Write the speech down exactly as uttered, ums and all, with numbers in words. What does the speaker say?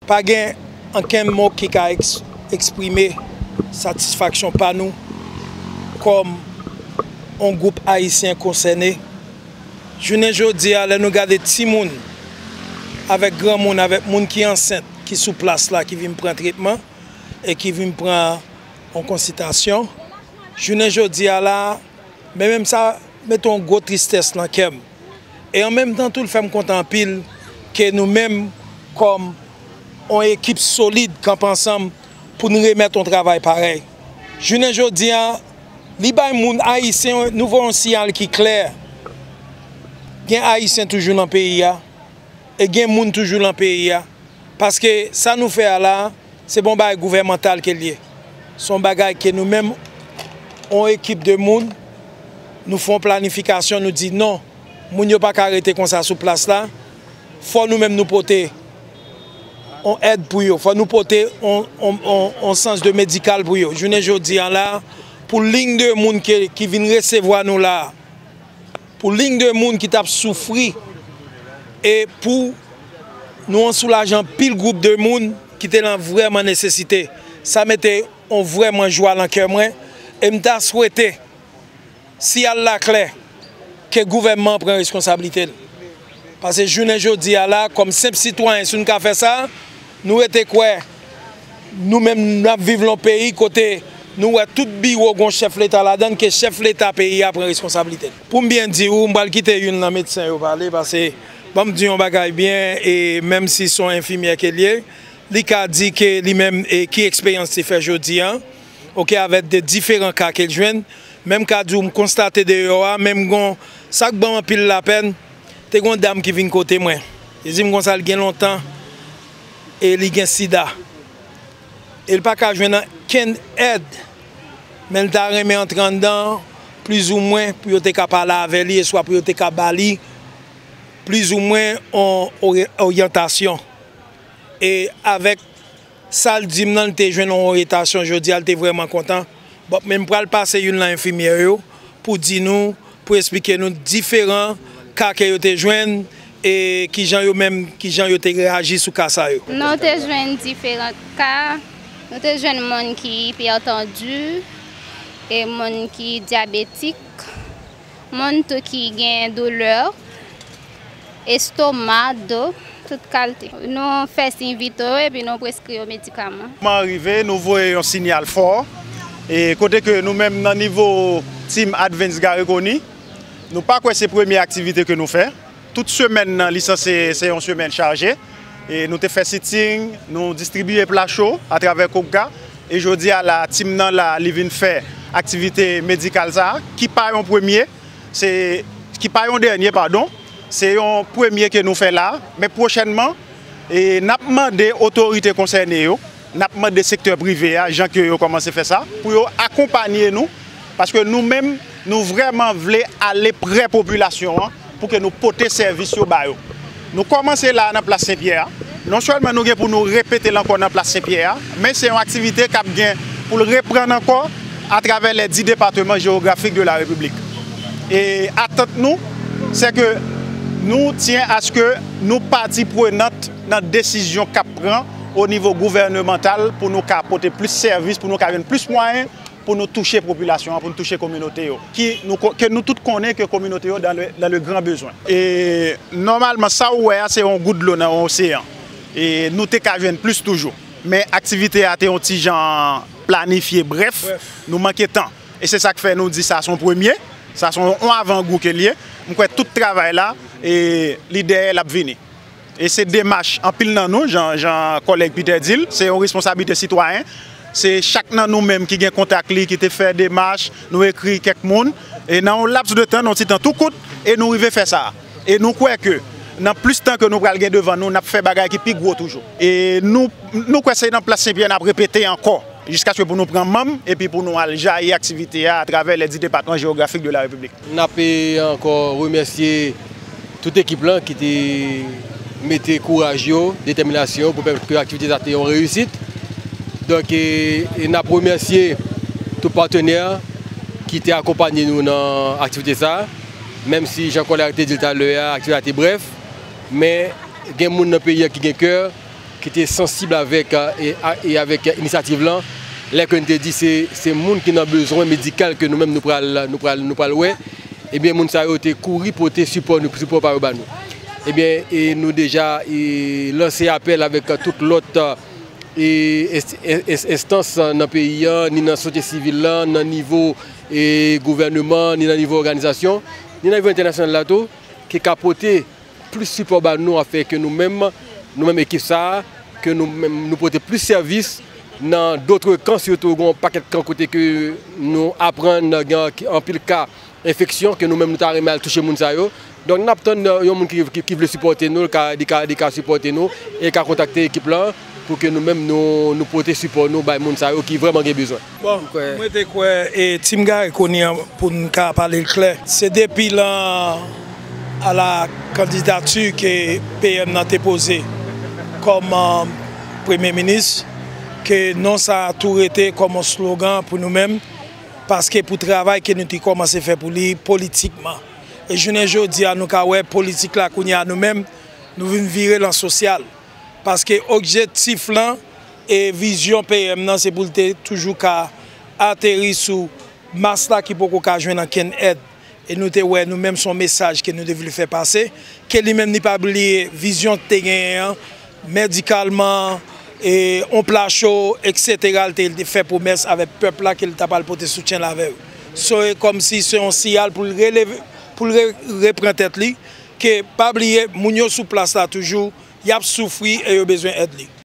Pa gen ankenn mo ki ka eks-, eksprime satisfaksyon pa nou kòm yon gwoup ayisyen konsène. Jounen jodi a, lè nou gade timoun avèk granmoun, avèk moun ki ansent, ki sou plas la, ki vin pran tretman e ki vin pran yon konsiltasyon, jounen jodi a la, men menm sa mete yon gwo tristès nan kè m. E an menm tan tou, l fè m kontan anpil ke nou menm, kòm yon ekip solid, kanpe ansanm pou n remèt yon travay parèy. Jounen jodi a, li bay moun ayisyen, nou voye yon siyal ki klè. Gen ayisyen toujou nan peyi a, e gen moun toujou nan peyi a. Paske sa nou fè a la, se pa yon bagay gouvènmantal ke l ye. Se yon bagay ke nou menm, yon ekip de moun, nou fè yon planifikasyon, nou di non, moun yo pa ka rete konsa sou plas la. Fò nou menm nou pote yon èd pou yo. Fò nou pote yon, yon, yon, yon sans de medikal pou yo. Jounen jodi a la, pou liy de moun ke, ki vin resevwa nou la, pou liy de moun ki t ap soufri, e pou nou an soulaje anpil gwoup de moun ki te nan vrèman nesesite. Sa mete yon vrèman jwa nan kè mwen, e m ta swete, siyal la klè, ke gouvènman an pran reskonsablite l. Paske jounen jodi a la, kòm senp sitwayen, si nou ka fè sa, nou rete kwè, nou menm, n ap viv nan yon peyi kote nou wè tout biwo gen yon chèf leta ladan l, ke chèf leta peyi a pran reskonsablite l. Pou m byen di w, m pral kite youn nan medsen yo pale, paske, ban m di yon bagay byen, e menm si se yon enfimyè ke l ye, li ka di ke li menm, e ki eksperyans li fè jodi a, oke, avèk de diferan ka ke l jwenn, men m ka di w, m konstate deyò a, men m gon, sa k ban m anpil lapèn, te gon dam ki vin kote mwen. Li di m konsa, l gen lontan, e li gen sida. E l pa ka jwenn ankenn èd, men l ta renmen antre anndan, plizoumwen, pou yo te ka pale avè li, e swa pou yo te ka ba li, plizoumwen, yon orye-, oryantasyon. E avèk sa l di m nan, l te jwenn yon oryantasyon jodi a, l te vrèman kontan. Bon, men m pral pase youn nan enfimyè yo pou di nou, pou esplike nou diferan ka ke yo te jwenn e kijan yo menm, kijan yo te reyaji sou ka sa yo. Nou te jwenn diferan ka. Nou te jwenn moun ki ipètann, e moun ki dyabetik, moun tou ki gen doulè estoma, do, tout kalte. Nou fè siy vitò epi nou preskri yo medikaman. Kòman rive, nou voye yon siyal fò, e kote ke nou menm nan nivo Team Advance Garry Conille, nou pa kwè se premye aktivite ke nou fè. Tout semèn nan, li sanse se yon semèn chaje. E nou te fè sitting, nou distribiye pla cho atravè Kopga. E jodi a la, team nan la, li vin fè aktivite medikal sa a, ki pa yon premye, se, ki pa yon dènye, padon. Se yon premye ke nou fè la. Men pwochènman, e n ap mande otorite konsène yo, n ap mande sektè prive a, jan ke yo kòmanse fè sa, pou yo akonpanye nou, paske nou menm, nou vrèman vle ale prè popilasyon an pou ke nou pote sèvis yo ba yo. Nou kòmanse la nan plas Sen Pyè a. Non sèlman nou gen pou nou repete l ankò nan plas Sen Pyè a, men se yon aktivite k ap gen pou l reprann ankò atravè les dix départements géographiques de la République. E atant nou, se ke nou tyen a se ke nou pati prenant nan desizyon k ap pran o nivo gouvènemantal pou nou ka pote plis sèvis, pou nou ka jwenn plis mwayen pou nou touche popilasyon an, pou nou touche kominote yo, ki nou ko-, ke nou tout konnen ke kominote yo dans le, dans le grand besoin. E nòmalman, sa ou wè a, se yon gout dlo nan yon oseyan. E nou te ka jwenn plis toujou. Men aktivite a te yon ti jan planifye, brèf, nou manke tan. E se sa k fè nou di sa se yon premye, sa se yon, yon avangou ke l ye. M kwè tout travay la, e li dèyè l ap vini. E se demach anpil nan nou, jan, jan kòlèg Peter di l, se yon responsablite sitwayen. Se chak nan nou menm ki gen kontak li, ki te fè demach, nou ekri kèk moun. E nan yon laps de tan, nan yon ti tan tou kout, e nou rive fè sa. E nou kwè ke nan plis tan ke nou pral gen devan nou, n ap fè bagay ki pi gwo toujou. E nou, nou kwè se nan plas Sen Pyè n ap repete ankò, jiskaske pou nou pran manm, epi pou nou al jayi aktivite a atravè les dix départements géographiques de la République. N ap, e, ankò remèsye tout ekip lan ki te mete kouraj yo, detèminasyon yo pou pèmèt ke aktivite sa te yon reyisit. Donk, e, e n ap remèsye tout patnè ki te akonpanye nou nan aktivite sa. Menm si jan kòlèg te di l talè a, aktivite a te brèf, men gen moun nan peyi a ki gen kè, ki te sansib avèk, e, a- e avèk inisyativ lan, lè ke n te di se, se moun ki nan bezwen medikal ke nou menm nou pral, nou pral, nou pral wè, ebyen, moun sa yo te kouri pote sipò nou, sipò pa yo ba nou. Ebyen, e nou deja, e, lanse apèl avèk tout lòt, e, enst- enst- enstans nan peyi an, ni nan sosyete sivil lan, nan nivo, e, gouvèneman, ni nan nivo òganizasyon, ni nan nivo entènasyonal la tou, ki ka pote plis sipò ba nou, afè ke nou menm, nou menm ekip sa a, ke nou menm nou pote plis sèvis nan dòt kan, sitou gen yon pakèt kan kote ke nou aprann gen anpil ka enfeksyon, ke nou menm nou ta renmen al touche moun sa yo. Donk, n ap tann yon moun ki, ki, ki vle sipòte nou, li ka, li ka, li ka sipòte nou, e li ka kontakte ekip lan pou ke nou menm nou, nou pote sipò nou bay moun sa yo ki vrèman gen bezwen. Bon, mwen te kwè, e, Tim Gary Conille an, pou n ka pale l klè, se depi lan a la kandidati ke P M nan te poze kòm, e, premye minis, ke non sa a tou rete kòm yon slogan pou nou menm, paske pou travay ke nou te kòmanse fè pou li politikman. E jounen jodi a, nou ka wè politik la kounye a nou menm, nou vin vire lan sosyal. Paske objektif lan e vizyon P M nan, se pou l te toujou ka ateri sou mas la ki poko ka jwenn ankenn èd. E nou te wè nou menm se yon mesaj ke nou te vle fè pase, ke li menm li pa bliye vizyon te genyen an, medikalman, e, on pla cho, et cetera, li te, li te fè pwomès avèk pèp la ke li ta pral pote soutyen l avè yo. So, e kòmsi se yon siyal pou l releve, pou l re- repran tèt li, ke pa bliye, moun yo sou plas la toujou, y ap soufri e yo bezwen èd li.